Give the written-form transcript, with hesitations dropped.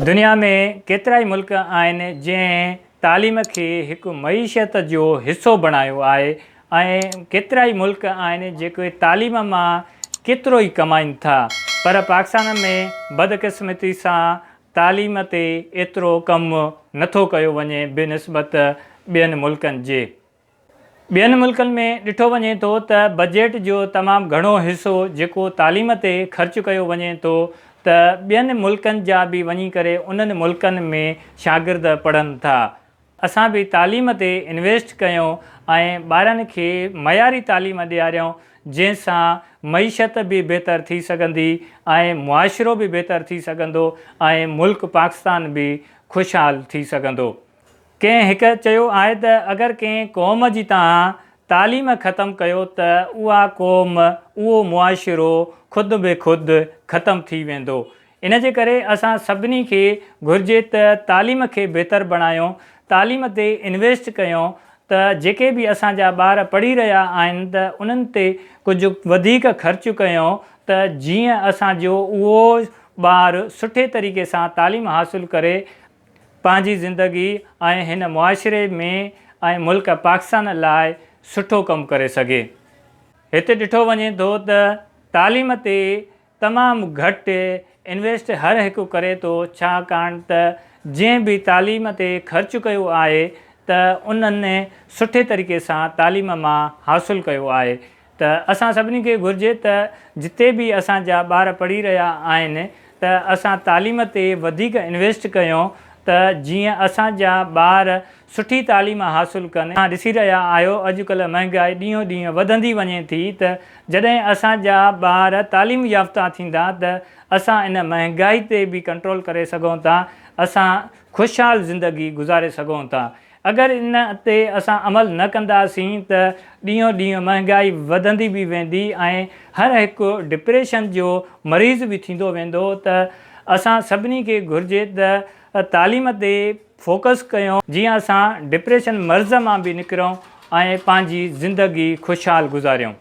دنيا ۾ ڪيترائي ملڪ آهن جنهن تعليم کي هڪ معيشت جو حصو بڻايو آهي ۽ ڪيترائي ملڪ آهن جيڪي تعليم مان ڪيترو ئي ڪمائين ٿا پر پاڪستان ۾ بدقسمتي سان تعليم تي ايترو ڪم نٿو ڪيو وڃي بنسبت ٻين ملڪن جي. ٻين ملڪن ۾ ڏٺو وڃي ٿو ته بجيٽ جو تمام گهڻو حصو جيڪو تعليم تي خرچ ڪيو وڃي ٿو ته ٻين ملڪن جا به وڃي ڪري انهن ملڪن ۾ شاگرد پڙهن ٿا. اسان به تعليم تي انويسٽ ڪيون ۽ ٻارن کي معياري تعليم ڏياريون جنهن سان معيشت به بهتر ٿي سگهندي ۽ معاشرو به بهتر ٿي سگهندو ۽ ملڪ پاڪستان به خوشحال ٿي سگهندو. ڪنهن هڪ چيو آهي ته اگر ڪنهن قوم جي توهان تعليم ختم ڪيو ته اها قوم، اهو معاشرو خود به خود ختم ٿي ويندو. ان جي ڪري اسان سڀني کي گهرجي ته تعليم کي بهتر بڻايون، تعليم تي انويسٽ ڪيون ته جيڪي به اسان جا ٻار پڙهي رهيا آهن ته انهن تي ڪجهه وڌيڪ خرچ ڪيون ته جيئن اسان جو اهو ٻار سٺي طريقي سان تعليم حاصل ڪري پنهنجي زندگي ۽ هن معاشري ۾ ۽ ملڪ پاڪستان لاء سٺو ڪم ڪري سگهي. هتي ڏٺو وڃي ٿو ته تعليم تي تمام گهٽ انويسٽ هر هڪ ڪري ٿو ڇاڪاڻ ته جنهن به تعليم تي خرچ ڪيو آهي ته انهن سٺي طريقي سان تعليم مان حاصل ڪيو آهي ته اسان سڀني کي گهرجي ته جتي به اسان جا ٻار پڙهي رهيا آهن ته اسان تعليم تي وڌيڪ انويسٽ ڪيون ته جيئن اسان جا ٻار سٺي تعليم حاصل ڪن. توهان ڏسي رهيا آهيو اڄڪلهه مهنگائي ڏينهون ڏينهن وڌندي وڃي ٿي ته جڏهن اسان جا ٻار تعليم يافته ٿيندا ته اسان ان مهنگائي تي به ڪنٽرول ڪري سگهون ٿا اسان خوشحال زندگي گذاري سگهون ٿا. اگر ان تي اسان عمل نه ڪنداسين ته ڏينهون ڏينهن مهنگائي وڌندي به ويندي ۽ هر هڪ ڊپريشن جو مريض به ٿيندو ويندو ته اسان سڀني کي گهرجي ته تعليم تي فوڪس ڪيون جيئن اسان ڊپريشن مرض مان به نڪرون ۽ پنهنجي زندگي خوشحال گذاريون.